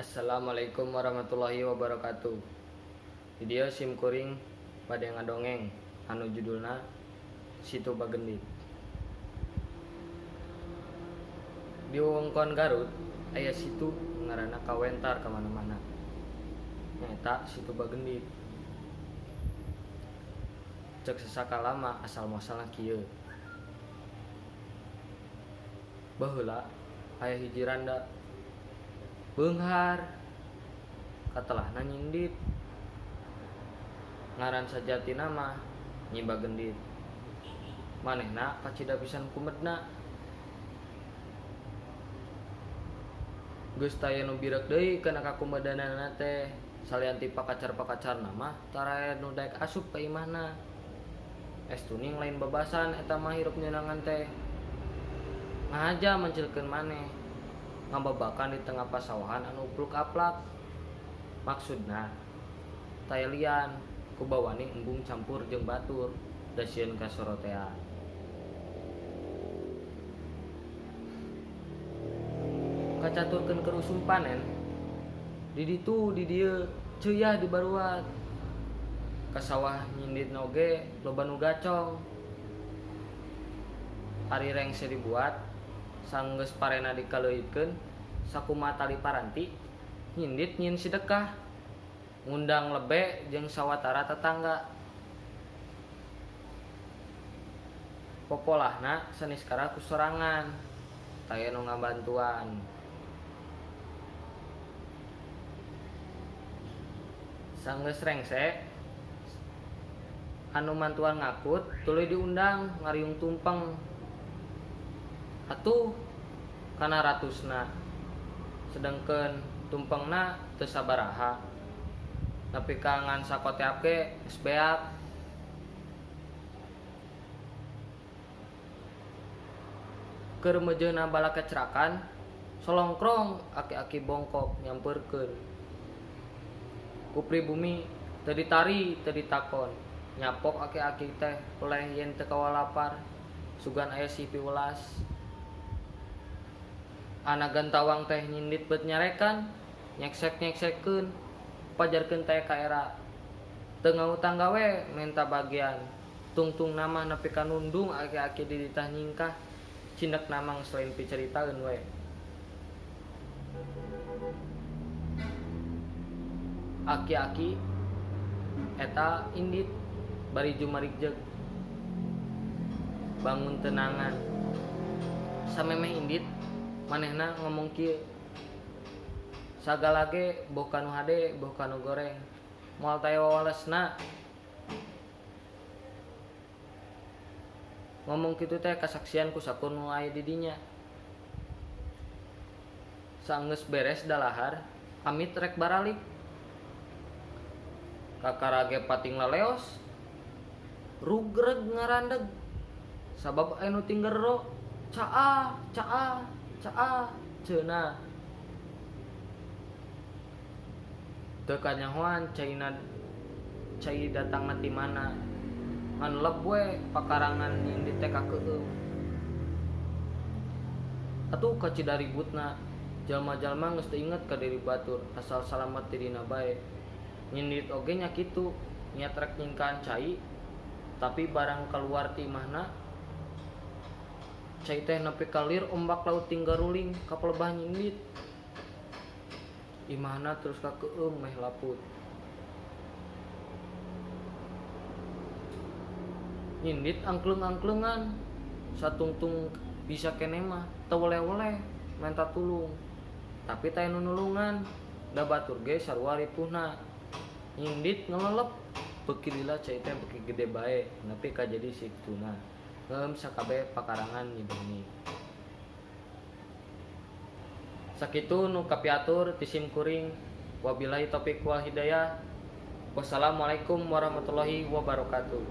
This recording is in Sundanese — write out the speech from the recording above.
Assalamualaikum warahmatullahi wabarakatuh. Di dieu sim kuring bade ngadongeng anu judulna Situ Bagendit. Di wewengkon Garut aya situ ngaranna kawentar ka mana-mana. Nyaeta Situ Bagendit. Cek sasakala mah asal muasalna kieu. Baheula aya hiji randa beunghar katelahna nyindit. Ngaran sajatina mah Nyi Bagendit. Manehna kacida pisan kumedna. Geus taya nu bireuk deui kana kakumedanana teh. Salian ti pakacar-pakacarna mah tara aya nu daek asup ka imahna. Es tuning lain babasan eta mah hirup nyeunangan teh. Ngahaja mencilkeun maneh. Ngababakan di tengah pasawahan anu upluk-aplak. Maksudna taya lian ku bawani embung campur jeung batur da sieun kasorotean. Kacaturkeun keur usum panen di ditu di dieu ceuyah di baruat. Ka sawah nyinditna oge loba nu gacong. Ari rengse dibuat sanggeus parena dikaleuitkeun sakumaha tali paranti nyindit nyieun sidekah ngundang lebe jeung sawatara tatangga. Popolahna saniskara ku sorangan taya nu ngabantuan. Sanggeus rengse anu mantuan ngakut tuluy diundang ngariung tumpeng. Atuh kana ratusna sedengkeun tumpengna teu sabaraha nepi ka ngan sakoteap ge geus beak. Keur meujeuna balakecrakan solongkrong aki-aki bongkok nyampeurkeun. Ku pribumi teu ditari teu ditakon nyapok aki-aki teh peleh yen teu kawalapar sugan aya si piwelas. Anak gantawang teh nyindit bet nyarekan nyeksek-nyeksekeun pajarkeun teh ka era. Teu ngahutang gawe menta bagian tungtungna mah nepi ka nundung aki-aki di ditah nyingkah cindekna mah geus lain picaritaeun we. Aki-aki eta indit bari jumarikjeug bangun tenangan. Samemeh indit manehna ngomong kieu, sagala ge boh ka nu hade boh ka nu goreng moal taya wawalesna. Ngomong kitu teh kasaksian ku sakur nu aya di dinya. Sanggeus beres dalahar amit rek baralik. Kakara ge pating laleos rugreg ngarandeg sabab aya nu tinggero caah caah caah ceunah. Teu kanyahoan caina cai datangna ti mana ngan leb we pakarangan nyindit teh kakeueum. Atuh kacida ributna jalma-jalma geus teu inget ka diri batur asal salamet ti dina bae. Nyindit oge nya kitu niat rek nyingkahan cai tapi barang kaluar ti imahna cai teh nepi ka lir ombak laut tinggaruling ka palebah nyindit. Imahna terus kakeueum meh laput. Nyindit angkleung-angkleungan satungtung bisa keneh mah teu weleh-weleh menta tulung. Tapi taya nu nulungan da batur ge sarua ripuhna. Nyindit ngelelep beuki lila cai teh beuki gede bae nepi ka jadi situna. Ngeueum sakabeh pakarangan Nyi Bagendit. Sakitu nu kapiatur ti sim kuring. Wabillahi taufik wal hidayah. Wassalamualaikum warahmatullahi wabarakatuh.